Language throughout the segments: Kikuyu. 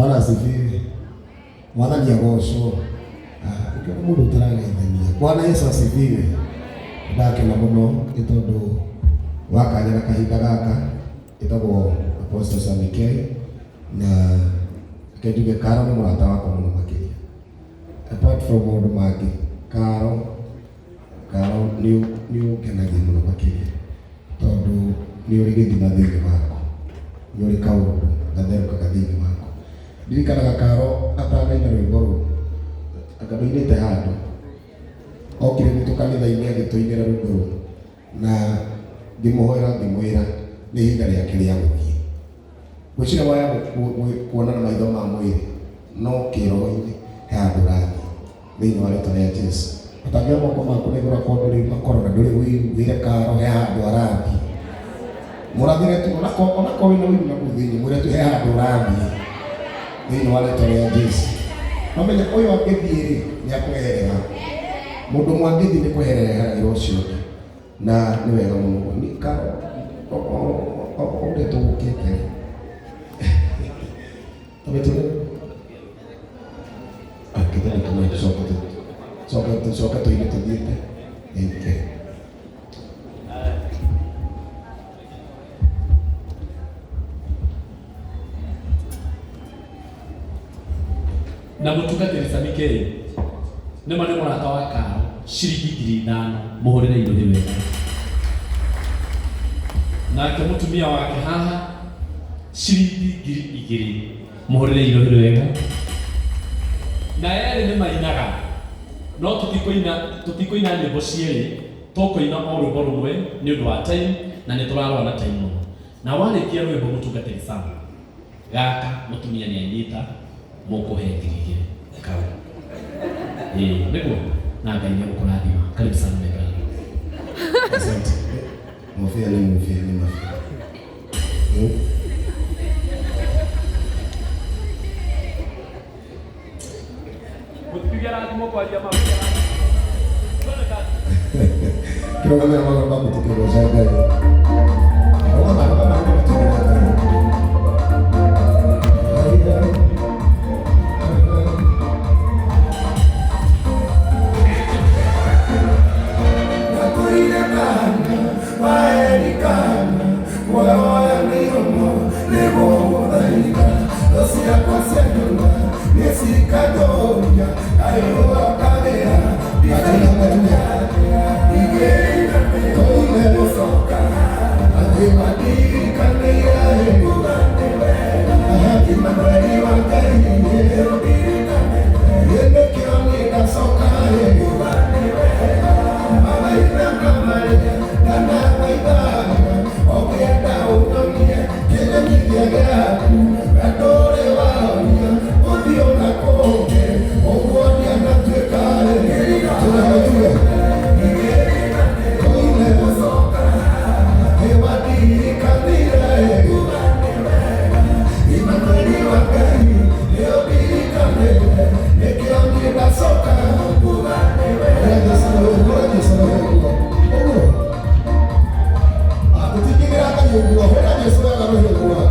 Bwana asifiwe. Mwathani agocwo. Ah, ũkĩona mũndũ ũtarageithania. Bwana Yesu asifiwe. Ndakena mũno nĩ tondũ wa kanya na kahinda gaka ĩtagwo Apostle Sammy K na reke njuge Karo nĩ mũrata wakwa mũno makĩria. Apart from maũndũ mangĩ, Karo Karo nĩ ũngenagia mũno makĩria tondũ nĩ ũrĩ gĩthima thĩinĩ waku, nĩ ũrĩ kaũndũ gatherũkaga thĩinĩ waku. Ndirikanaga Karo atanaina rwĩmbo rũu, anga ndũinĩte handũ, okire gwitũ kanitha-inĩ agĩtũinĩra rwĩmbo rũu na ngĩmũhoera ngĩmwĩra nĩ ihinda rĩake rĩa gũthiĩ. Ngwĩciria waya kuona na maitho ma mwĩrĩ no kĩroho-inĩ he handũ ũrathiĩ thĩinĩ wa rĩtwa rĩa Jesu. Ũtangĩoya moko maku na igũrũ akorwo ndũrĩ makorwo na ndũrĩ ũiru wĩre Karo he handũ arathiĩ. Mũrathĩre tu onakorwo wĩna ũiru na kũu thĩinĩ mwĩre tu he handũ ũrathiĩ thĩinĩ wa rĩtwa rĩa Jesu. Mamenya ũyũ angĩthiĩ rĩ nĩ akweherera. Mũndũ ũmwe angĩthiĩ nĩ kweherera eheragĩra ũcio ũngĩ. Na nĩ wega mũno nĩ Karo ũrĩa tũgũkĩte rĩ tũmĩtũre akĩthana tũmwe tũcoke tũcoke tũcoke tũine tũthiĩte. Thank you. Na mũtungatĩri Sammy K nĩma nĩ mũrata wa Karo ciringi 5,000 mũhũrĩre irũhi wega. Nake mũtumia wake haha ciringi 2,000 mũhũrĩre irũhi wega. Na erĩ nĩ mainaga no tũtikũina tũtikũina nyĩmbo cierĩ tũkũina o rwĩmbo rũmwe nĩ ũndũ wa time na nĩ tũrarũa na time mũno. Na warĩkia rwĩmbo mũtungatĩri Sam gaka mũtumia nĩ anyita mũkũhe 2,000 kau. Ĩĩ nĩguo na Ngai nĩ egũkũrathima. Karibu sana my brother. Asante. Mafia ni mafia ni mafia. Mũtitige rathimo kwaria ma. Kĩrũgamĩra magũrũ maku tũkĩgoca Ngai. Rũgama, rũgama, rũgama tũkĩgoca Ngai. Nakũire kana waerikana kuoya mĩromo nĩgũgũthaitha thũ ciakwa cianyona nĩcikandũria kayũa karĩra igĩrĩ gũcoka atĩ mandirikanĩire Imanueli wa Ngai nĩkĩo niĩ ndacoka Maitha kamarĩa ndanathaithaga ũngĩenda ũnyonie kĩmenyithia gĩaku na ndũrĩ waonia ũthiũ na kũngĩ ũguo ndianatuĩka tũge tũine nĩwandirikanire Imanueli wa Ngai nĩũndirikanĩte nĩkĩo niĩ ndacoka Hũra Jesũ na ũguo ũguo tũtingĩgĩra Ngai ũguo hũra Jesũ wega rũhiũ ũguo.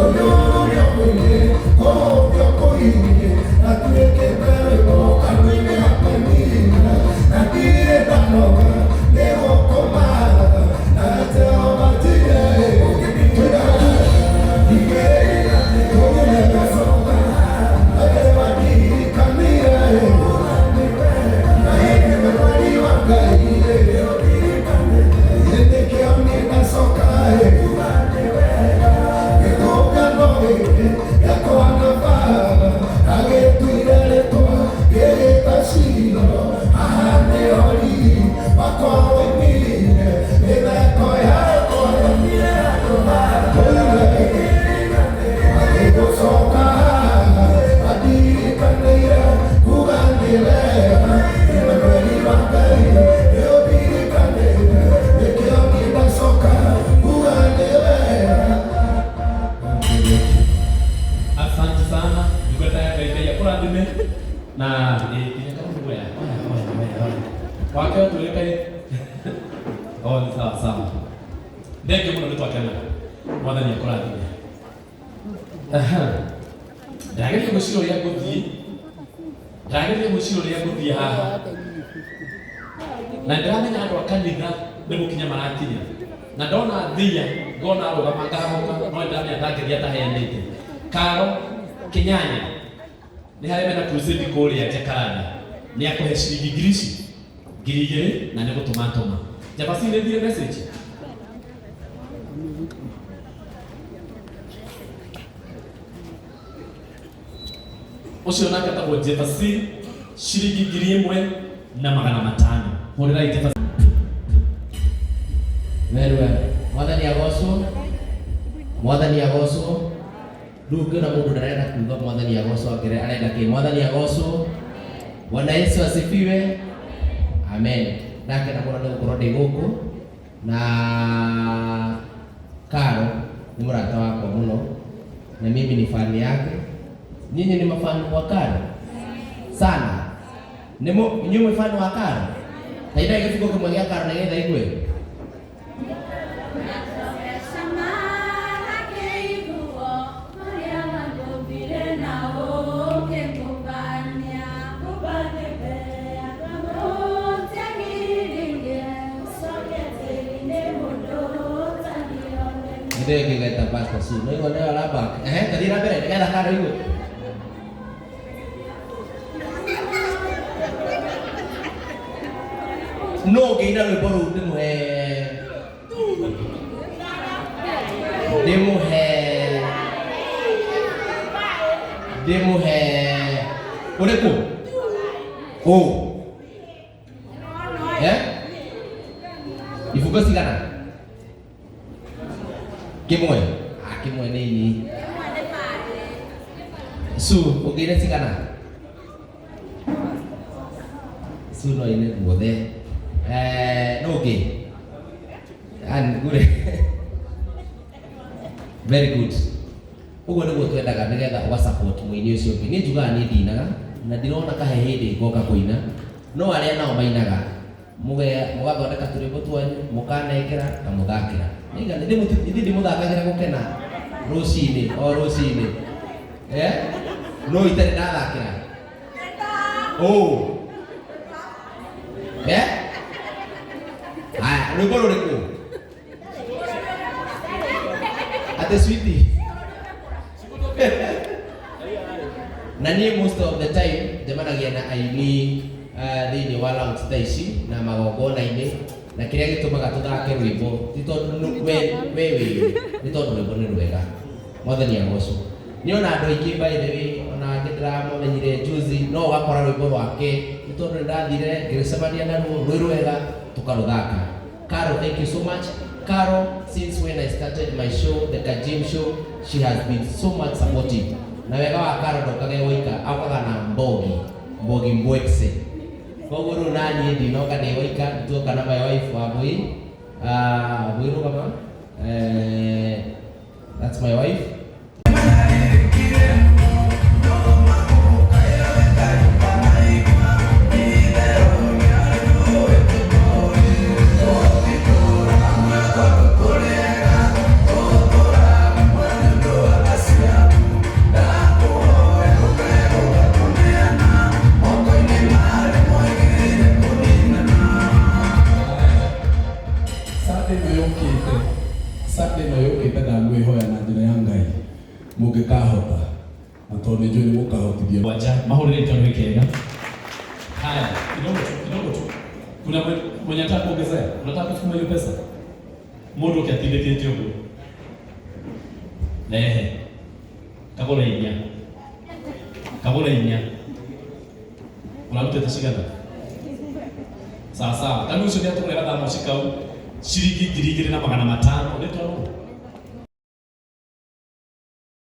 Ũndũ ũrĩa kũhũthio kũirie atuĩkĩte rwĩmbo kanua-inĩ hakwa na ndirĩ ndanoga nĩgũkũmatha na Jehova Jireh. Atĩ wandirikanire na Imanueli wa Ngai nĩkĩo niĩ ndacoka gĩtũngano gĩkĩ gĩakwa na baba agĩtuire rĩtwa gĩgĩta Shilo haha nĩho riri wakwa woimire mĩtheko yakwa agĩgũcoka andirikanĩire kuga nĩ wega Imanueli wa Ngai nĩũndirikanĩte Oh, nĩ sawa sawa. Thengiũ mũno, nĩ twakena. Mwathani akũrathime. Aha. Ndageria gwĩciria ũrĩa ngũthiĩ, ndageria gwĩciria ũrĩa ngũthiĩ haha, na ndĩramenya andũ a kanitha nĩ gũkinya marakinya, na ndona thia ngona arũgama ngahahũka, no ndĩramenya ndangĩthiĩ ataheanĩte. Karo Kĩnyanya nĩ harĩa mena crusade kũrĩa Jakaranda, nĩ akũhe ciringi ngiri ici 2000 na nĩ gũtũma tũma. Jabasi, nĩ thire message. Ũcio nake etagwo Jefasi, ciringi 1500. Hũrĩrai Jefasi. Very well. Mwathani agocwo. Mwathani agocwo. Rĩu ũngĩona mũndũ ndarenda kuga mwathani agocwo, angĩre arenda kĩ? Mwathani agocwo. Bwana Yesu asifiwe. Amen. Ndakena mũno nĩ gũkorwo ndĩ gũkũ na Karo nĩ mũrata wakwa mũno na mimi ni fan yake. Nyinyi ni mafan wa Karo sana. Nĩ mũ inyuĩ mwĩ fan wa Karo? Ta inai gĩbungo kĩmwe gĩa Karo nĩgetha igue. Nĩ ngĩgeta Pastor Sue. No igua nĩyo arabak. Ehe, tathiĩ na mbere nĩgetha Karo igue. No ũngĩina rwĩmbo rũu ndĩmũhe ndĩmũhe ndĩmũhe ũrĩkũ? Ũ. Eh? Ibungo cigana? Kĩmwe. Ah, kĩmwe nĩ ini. Su, ũngĩina cigana? Su no ine guothe. Eh, no ũngĩ? Ah, ngure. Very good. Ũguo nĩguo twendaga nĩgetha ũga support mũini ũcio ũngĩ. Niĩ njugaga niĩ ndinaga na ndirona kahe hĩndĩ ngoka kũina, no arĩa nao mainaga mũgathondeka tũrwĩmbo twanyu mũkanengera ngamũthakĩra. Ithuĩ ndimũthakagĩra gũkena rũcinĩ o rũcinĩ. Eh? No itarĩ ndathakĩra. Oh. Eh? Haya, rwĩmbo rũrĩkũ? Ate sweetie. Na niĩ most of the time njemanagia na aini thĩinĩ wa lounge ta ici na magongona-inĩ, na kĩrĩa gĩtũmaga tũthake rwĩmbo ti tondũ we we wĩ nĩ tondũ rwĩmbo nĩ rwega. Mwathani agocwo. Nĩ ona andũ aingĩ, by the way, ona angĩ ndĩramamenyire juzi, no ũgakora rwĩmbo rwake nĩ tondũ nĩ ndathire ngĩcemania naruo rwĩ rwega tũkarũthaka. Caro, thank you so much. Caro, since when I started my show, the Kajim Show, she has been so much supportive. Na wega wa Caro ndokage woika, aukaga na mbogi, mbogi mbwekse. Koguo rĩu naniĩ ndinoka ndĩ woika, tuoka na my wife Wambui. Wambui rũgama. That's my wife. Sunday ĩno yũkĩte, Sunday ĩno yũkĩte, ndamwĩhoya na njĩra ya Ngai mũngĩkahota, na tondũ nĩ njũĩ nĩ mũkahotithio. Wanja mahũrĩre itarũ kega. Haya, kidogo tu, kidogo tu. Kuna mwenye anataka kuongezea? Unataka kusukuma hiyo pesa? Mũndũ ũkĩatindĩkĩte ũguo. Rehe. Kagũra inya. Kagũra inya. Ũrarutĩte cigana? Sawa sawa. Kanu ũcio nĩatũgũrĩra thamoci kau ciringi 2500. Rĩtwa nũ?